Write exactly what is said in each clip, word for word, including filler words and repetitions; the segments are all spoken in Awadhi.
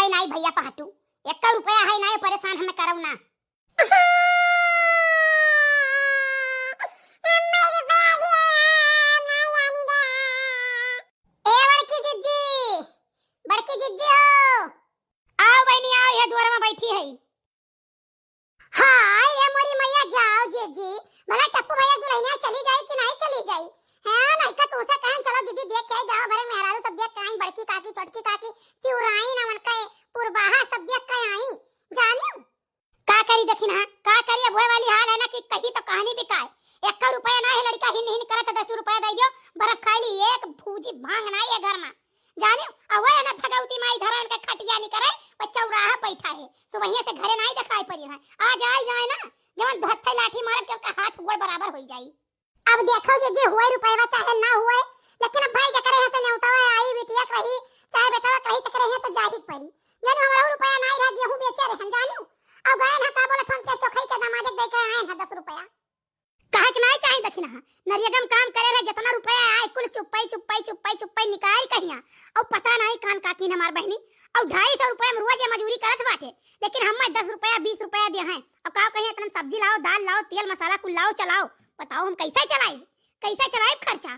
नाई भइया पहाटू, एक्का रुपया है नाई, परेसान हमें करउ ना। ए बड़की जिज्जी, बड़की जिज्जी हो, आओ बहिनी आओ, यह दुआर में बैठी है। हाय रे मोरी मैया, जाओ जिज्जी, भला टप्पू भइया दुलहिनिया चली जाई कि नाई चली जाई? हैं, नाई का तुमसे कहन चलो दीदी देख के आई, गाँव भरे मेहरारू सब देख के आई, बड़की काकी, छोटकी काकी, तिउराइन उनके पुरबाहा सब देख के आई। जानियो का करी, देखी ना, का करी, अब वह वाली हाल है ना कि कही तो कहानी बिकाए। एक्का रुपया ना है, लड़का हिन हिन करत, दस रुपया दे दियो, बर्फ खाई ली, एक फूजी भांग ना ये घर में। जाने, अब वह ना भगवती माई धरन के खटिया नहीं करे, वो चौराहा बैठा है, सुबहिया से घरे नहीं दिखाई पड़ी है। आज आई जाए ना, जवन धत्थे लाठी मारब के ओकर हाथ गोड़ बराबर होई जाई। अब देखो जे, जे हुए रुपया चाहे ना हुए, लेकिन अब भाई जकरे यहाँ से नेवतवा आई, बिटिया कही, चाहे बेटवा कही, तकरे यहाँ तो जाही पड़ी। जाने, हमरा रुपया ना रहा, गेहूं बेचे रहे हम, जानियो। अब गए ना, का बोलत हम, के चोखई के दामादे दे के आए हैं दस रुपया। काहे के नाई चाही दखिनहा? नरियगम काम करे रहे, जितना रुपया आए, कुल चुप्पई, चुप्पई, चुप्पई, चुप्पई निकाल कहिया। अउ पता नाई कान काकिन हमार बहिनी, अउ ढाई सौ रुपया में रोज ये मजूरी करत बाटे, लेकिन हम्मे दस रुपया, बीस रुपया दे हैं। अब का कहिए, इतना सब्जी लाओ, दाल लाओ, तेल मसाला कुल लाओ, चलाओ। बताओ हम कैसे चलाई, कैसे चलाई खर्चा?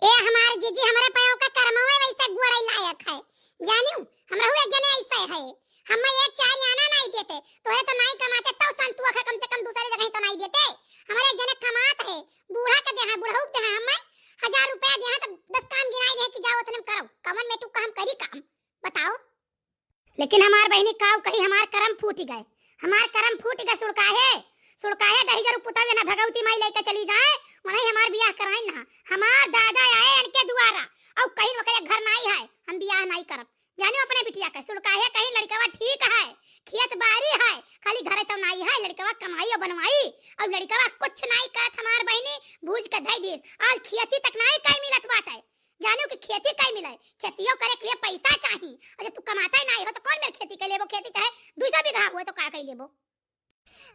ए हमार जीजी, हमरे पयो का करमवे वैसे गोड़े लायक है, जानियो, हमरहू एक जने ऐसे है। हम्मे एक चार आना नाई देते, तोहे तो नाई कमाते, तब संतुआ खा कम से कम दूसरे जगह तो नाई देते। हमरे एक जने कमात है, बूढ़ा के देहा, बुढ़ऊ के देहा, हम्मे हजार रुपया देहा तो दस काम गिनाई दे कि जाओ उतने में करो, कमन में तू काम करी काम, बताओ। लेकिन हमार बहिनी काऊ कही, हमार करम फूटि गए, हमार करम फूटि गए। सुड़काहे, सुड़काहे दहिजर पुतवे ना भगवती माई लेके चली जाए, वहीं हमार बियाह कराई ना। हमार दादा आए इनके दुआरा, अउ कहीं ओकरे घर नाई है, हम बियाह नाई करब। जानियो अपने बिटिया के, सुड़काहे कहीं लड़कवा ठीक है, खेत बारी है, खाली घरे तो नाई है, लड़कवा कमाई और बनवाई, और लड़कवा कुछ नाई करत हमार बहिनी, भूज के धई दीस, आज खेती तक नाई कई मिलत बाटे। जानियो कि खेती कई मिले, खेतियो करे के लिए पैसा चाही, और जब तू कमाता ही नाई हो तो कौन मेर खेती कर लेबो, खेती चाहे दुई सौ बीघा हुए तो का कर लेबो।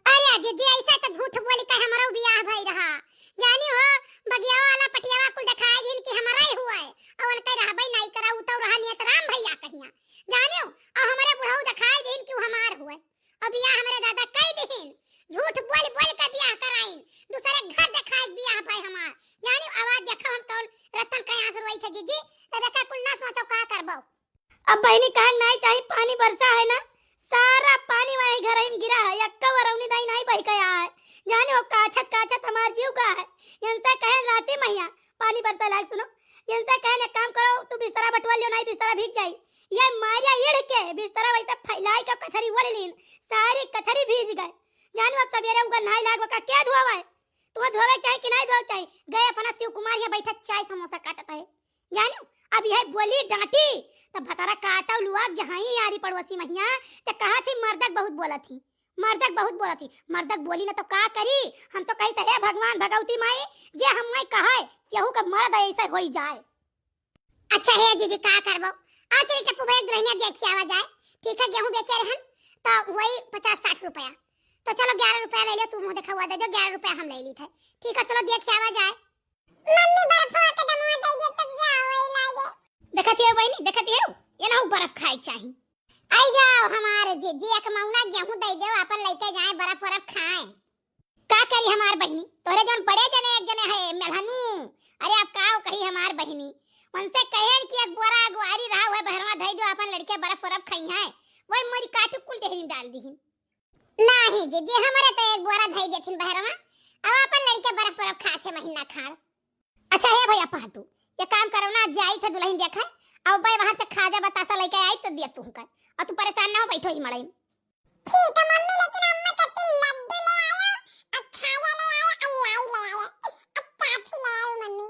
अरे जीजी, ऐसे तो झूठ बोली के हमरो बियाह भई रहा। जानी हो, बगियावा वाला पटियावा कुल देखाए दिन कि हमरा ही हुआ है। और उनके रहबे नहीं करा, उ तो रहा नियत राम भैया कहिया। जानी हो, और हमरे बुढ़ऊ देखाए दिन कि उ हमार हुआ है। और बियाह हमरे दादा कई दिन झूठ बोल बोल के बियाह कराइन। दूसरे घर देखाए बियाह भई हमार। जानी हो, आवाज देखो हम कौन रतन के आंसू रोई थे जीजी। तो देखा कुल ना सोचो का करबो। अब बहिनी कहन नाई चाही, पानी बरसा है ना, सारा पानी वही घर में गिरा है, एक्का वरौनी दाई नाई बह के आए। जाने हो काछत काछत हमार जीव का है। इनसे कहन राती मैया पानी बरसा लाग सुनो, इनसे कहन एक काम करो, तू बिस्तरा बटुआ लियो, नाई बिस्तरा भीग जाई। ये मारिया इड़ के बिस्तरा वैसे फैलाई के कथरी ओढ़ लीन, सारी कथरी भीज गए। जानो अब सवेरे उनका नहाई लाग का क्या धोवा है, तुम्हें धोवे चाही कि नाई धोवे चाही? गए अपना शिव कुमार यहाँ बैठा चाय समोसा काटत है। जानियो, अब यह बोली डांटी, त भतारा काटव लुआ जहाँ ही यारी पड़ोसी महिया, त कहा थी मर्दक बहुत बोला थी, मर्दक बहुत बोला थी, मर्दक बोली न तो का करी? हम तो कही त हे भगवान भगवती माई, जे हम माई कहे, केहू के मर्द ऐसे होई जाए। अच्छा हे जीजी का करबो, आ चली टप्पू भैया दुल्हनिया देखी आवा जाए, ठीक है, गेहूं बेचे रहन, तो वही पचास साठ रुपया, तो चलो ग्यारह रुपया ले लो, तू मुंह देखा हुआ दे दो, ग्यारह रुपया हम ले ली थे, ठीक है, चलो देखी आवा जाए। मम्मी बर्फवा के दमवा दे दे तब जा वही लागे। देखत हियो बहिनी, देखत हियो, ये ना बर्फ खाए के चाही। आई जाओ हमारे जीजी, एक मौना गेहूं दे दो, अपन लेके जाए बर्फ वर्फ खाए। का करी हमार बहिनी, तोरे जौन बड़े जने एक जने है मेलहनू, अरे आप का कही हमार बहिनी, उनसे कहे कि एक बोरा अगुआरी रहा हुआ बहरवा दे दो, अपन लड़के बर्फ वर्फ खाई हैं, वही मोरी काटू कुल देहरी डाल दी। नाही जीजी, हमरे तो एक बोरा धई देथिन बहरवा, अब अपन लड़के बर्फ बर्फ खात है महीना खाड़। अच्छा हे भैया पहाटू, ये काम करो ना, जाई थे दुल्हन देखे, अब बे बाहर से खाजा बतासा लेके आई तो दिया तुमका, और तू परेशान ना हो, बैठो ही मड़ई में। ठीक है मम्मी, लेकिन अम्मा कत्ती लड्डू ले आयो, और खाजा ले आयो, और लाई ले आयो, और काफी ले आयो मम्मी।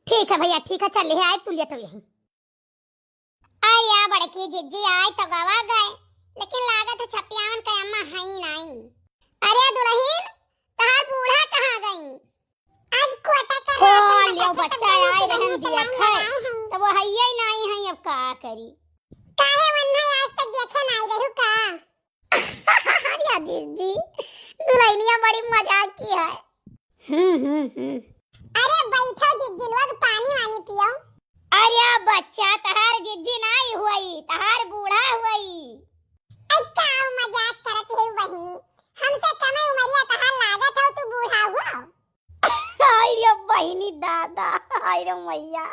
ठीक है भैया, ठीक है, चल ले आए, तू लेट हो यहीं। अरे बड़की जिज्जी, आई तो गवा गए, लेकिन लागत है छपियावन के अम्मा हई नाई। अरे दुल्हन, तहार बूढ़ा कहाँ गई? आज कोटा के ओ, हाथ में लियो बच्चा, आए रहन दिया खाए, तब वो हइये नाई है, अब का करी? काहे वन्हा आज तक देखे नाई रहू का? अरे जिज्जी, दुल्हनिया बड़ी मजाक की है। हम्म, हम्म, हम्म। अरे बैठो जिज्जी लोग, पानी वानी पियो। अरे बच्चा, तहार जिज्जी नाई हुई, तहार बूढ़ा हुई। बहिनी, हमसे कमे उमरिया तहार लागत हो, तू बूढ़ा हुआ। हाय रे बहिनी दादा, हाय रे मैया,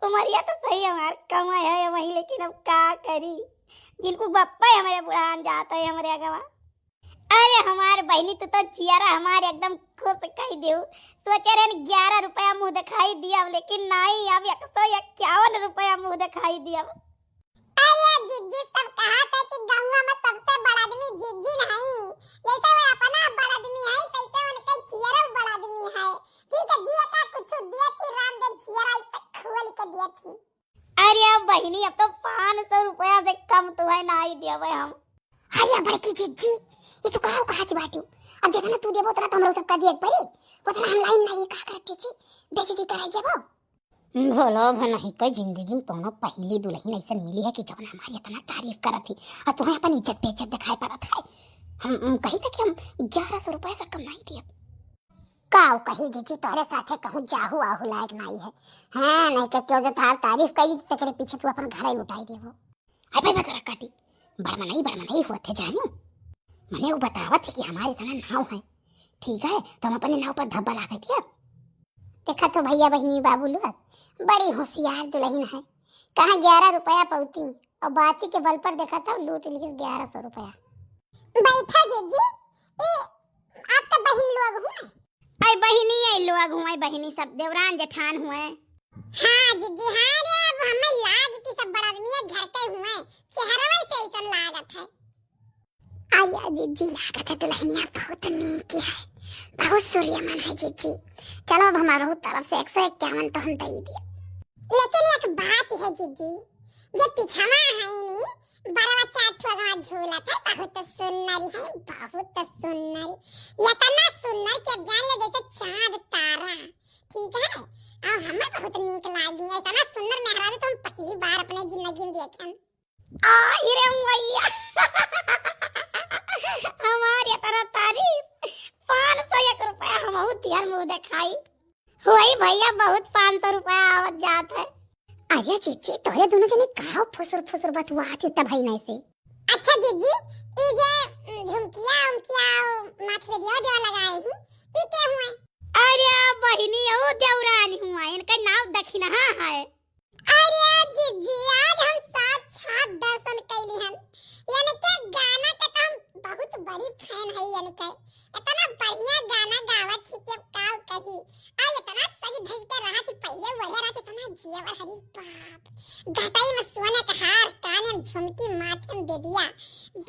उमरिया तो सही हमार कम है वही, लेकिन अब का करी, जिनको बप्पा ही हमारे बुढ़ान जाता है हमारे अगवा। अरे हमार बहिनी, तू तो जियरा हमार एकदम खुश कई देउ। सोचे रहन ग्यारह रुपया मुँह देखाई दियब, लेकिन नाहीं, अब एक सौ इक्यावन रुपया मुँह देखाई दियब। अरे जिज्जी, सब कहत है कि गौवा में सबसे बड़ आदमी जिज्जी नहीं, जैसे वो अपना बड़ आदमी है, तैसे उनके जियरा बड़ आदमी है। ठीक है, जिया का कुछ दिए थी राम दे, जियरा इसे खोल के दिए थी। अरे अब बहिनी, अब तो पाँच सौ रुपया से कम तुहे नाहीं देबे हम। अरे बड़की जिज्जी, ये तू का कहत बाटू? अब जितना तू देबो उतना तो हमरो सबका दिए के पड़ी, उतना हम लाइन नाहीं का करत जी, बेइज्जती कराई देबो। बोलो अब नहीं, कई जिंदगी में कौनो पहली दुलहिन ऐसन मिली है कि जौन हमारी इतना तारीफ करत ही, और तुम्हें अपन इज्जत बेइज्जत दिखाई पड़त है। हम, हम कही था कि हम ग्यारह सौ रुपया से कम नाहीं देब। काउ कही जिज्जी, तोहरे साथे कहूँ जाहू आहू लायक नाहीं है। हाँ, नहीं के क्यों जो तोहार तारीफ करी, तेकरे पीछे तू अपन घर ही लुटाई देबो। अरे भाई, बकरा काटी, बड़मनई, बड़मनई होत है जानू। मने वो बतावत है कि हमारे इतना नाव है, ठीक है, तो हम अपने नाव पर धब्बा लागे थे। देखा तो भैया, बहिनी, बाबू लोग, बड़ी होशियार दुलहिन है। कहाँ ग्यारह रुपया पौती, और बाती के बल पर देखा था लूट ली ग्यारह सौ रुपया। बैठा जिज्जी, ए, आप तो बहिन लोग हुए। आई बहिनी, आई लोग हुए, बहिनी सब देवरान जेठान हुए। हाँ जिज्जी, हाँ रे, अब हमें लाग कि सब बड़ आदमी है घर के हुए, चेहरवा से ऐसन लागत है। अरे जिज्जी, लागत है दुलहिनिया बहुत नीक है, बहुत सूर्यमन है जिज्जी। चलो, अब हमारे तरफ से एक सौ इक्यावन तो हम दे दिए। लेकिन एक बात है जिज्जी, जे पिछवा है नी, बरवा चार ठो अगवा झूलत है, बहुत सुन्नर है, बहुत सुन्नर। इतना सुन्नर कि अब जान ले जैसे चाँद तारा। ठीक है, और हमें बहुत नीक लागी है। इतना सुन्नर मेहरारू तो हम पहली बार अपने जिंदगी में देखेन। आई रे मैया, हमार इतना तारीफ, पाँच सौ एक रुपया हमहू दिहन मुँह देखाई। होई भैया, बहुत पाँच सौ रुपया आवत जात है। अरे जिज्जी, तोरे दोनों जने काउ फुसुर फुसुर बतुआत ही तब है नहीं से। अच्छा जिज्जी, ई जे, उम, झुमकिया उमकिया, उ, माथ में देवा देवा लगाए ही, ई के हुए? अरे बहिनी, ओ देवरानी हुआ, इनका नाव दखिनहा है। अरे जिज्जी, आज हम साक्षात दर्शन कैली हन। यानी के गाना के तो हम बहुत बड़ी fan है, यानी के इतना बढ़िया गाना गावत ही कि अब का कही। और इतना सज धज के रहत ही, पहले वही रहत, इतना जिया, अरे बाप, गटई में सोने का हार, कान में झुमकी, माथे में बेदिया,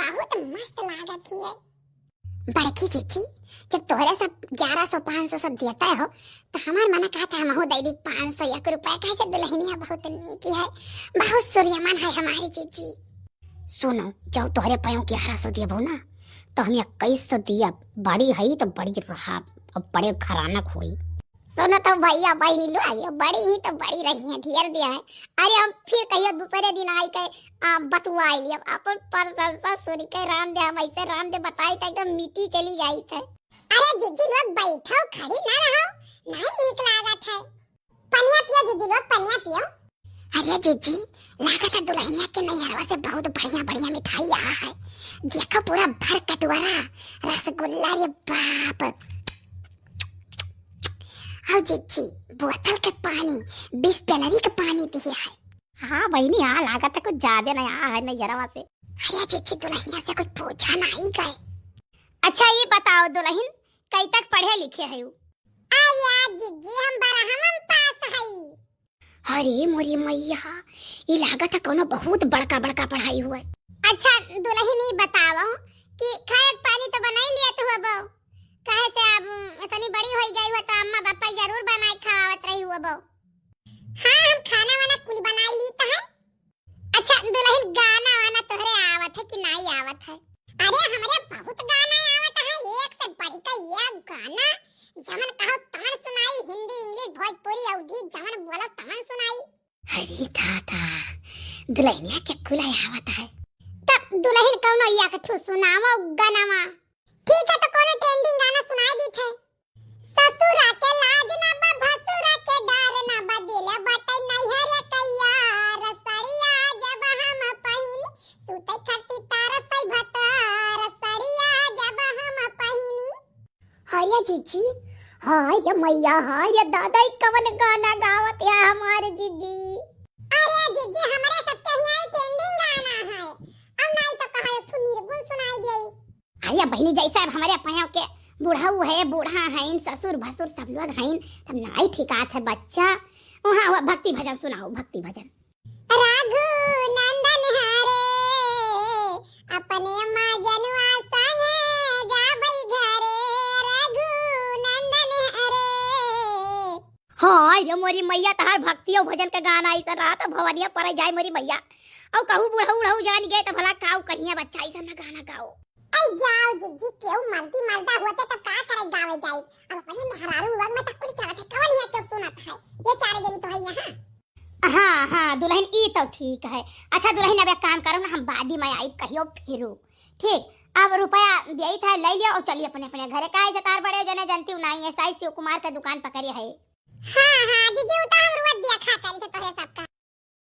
बहुत मस्त लागत ही। बड़की जिज्जी, जब तोहरे सब ग्यारह सौ, पाँच सौ सब देता हो, तो हमार मना कहता, हमहू दे दी पाँच सौ एक रुपया, कैसे दुलहिनिया बहुत नीक है, बहुत सूर्यमन है हमारी जिज्जी। सुनो, जब तोहरे पयो ग्यारह सौ देबो ना, तो हम इक्कीस सौ दियब, बड़ी है तो बड़ी रहब, अब बड़े घरानक होई। सुनो तो भैया बहिनी लोग, बड़ी ही तो बड़ी रही है, ढेर दिया है। अरे हम फिर कहियो दूसरे दिन आई के, आ, बतुआई, अब अपन प्रशंसा सुन के राम दे, हम ऐसे राम दे बताई तो एकदम मिट्टी चली जाई थे। अरे जिज्जी लोग बैठो, खड़ी ना रहो, नहीं नीक लागत है। पनिया पियो जिज्जी लोग, पनिया पियो। अरे जिज्जी, लागत है दुलहिनिया के नैहरवा से बहुत बढ़िया बढ़िया मिठाई आया है। देखो पूरा भर कटोरा रसगुल्ला, रे बाप। और जिज्जी, बोतल के पानी, बिसलेरी के पानी दिए है। हाँ बहिनी, हाँ, लागत है कुछ ज्यादा नया है नैहरवा से। अरे जिज्जी, दुलहिनिया से कुछ पूछा नहीं गए। अच्छा ये बताओ दुलहिन, कई तक पढ़े लिखे है? अरे जिज्जी, हम बारहवीं पास हई। अरे मोरी मैया, ई लागत है कोनो बहुत बड़का बड़का पढ़ाई हुए। अच्छा दुलहिन, ई बताओ कि खाए के पानी तो बनाई लिया तू अब, काहे से अब इतनी बड़ी होई गई हो तो अम्मा पापा जरूर बनाए खवावत रही हो अब। हाँ, हम खाना वाना कुल बनाई ली तो है। अच्छा दुलहिन, गाना वाना तोहरे आवत है कि नाई आवत है? अरे हमरे बहुत गाना आवत है, एक से बढ़ के एक गाना, जमन कहो तमन सुनाई, हिंदी, इंग्लिश, भोजपुरी, अवधी, जमन बोलो तमन सुनाई। अरे दादा, दुलहिनिया के कुल आवत है। तब दुलहिन कौनो एक ठो सुनावो गनवा। ठीक है, तो कोनो trending गाना सुनाई दी थे। ससुरा के लाज ना बा, भसुरा के डर ना बा, दिल बाटे नैहरे के यार, सड़िया जब हम पहिनी, सूते खातिर तार सै भतार, सड़िया ए जीजी, हाय रे मैया, हाय रे दादा, ई कवन गाना गावत है हमार जीजी? अरे जीजी, हमरे सबके हियाँ ई trending गाना है। अब नाई तो कहा एक ठो निर्गुण सुनाई देई। अरे बहिनी, जैसे अब हमरे पयाव के बुढ़ऊ है, बूढ़ा हईन, ससुर भसुर सब लोग हईन, तब नाई ठिकात है बच्चा। वहाँ हुआ भक्ति भजन सुनाओ, भक्ति भजन। रघुनंदन हरे, अपने मजनुआ संगे जाबै घरे, रघुनंदन हरे। हाय रे मोरी मैया, तहार भक्ति और भजन का गाना ऐसा रहा तो भवनिया पर जाए मोरी मैया। और कहूँ बुढ़ऊ उढ़ऊ जान गए तो भला काऊ कहिया बच्चा ऐसा न गाना गाओ। ऐ जाओ जिज्जी, केहू मर्दी मर्दा होते तब का करे गावे जाई। अब अपने मेहरारू लोग में तक कुल चलत है, कवन हियाँ केहू सुनत है? ये चारे जनी तो है यहाँ। हाँ, हाँ, दुलहिन, ई तो ठीक है। अच्छा दुलहिन, अब एक काम करो ना, हम बादी में आई कहियो फिरू। ठीक, अब रुपया देइत है, ले लियो और चलिए अपने, अपने घरे। काहे से तार बड़े जने जनती नहीं है, साई शिव कुमार के दुकान पकड़े है। हाँ, हाँ, जीजी, उ तो हम रोज देखा करी थे तोहरे सबका।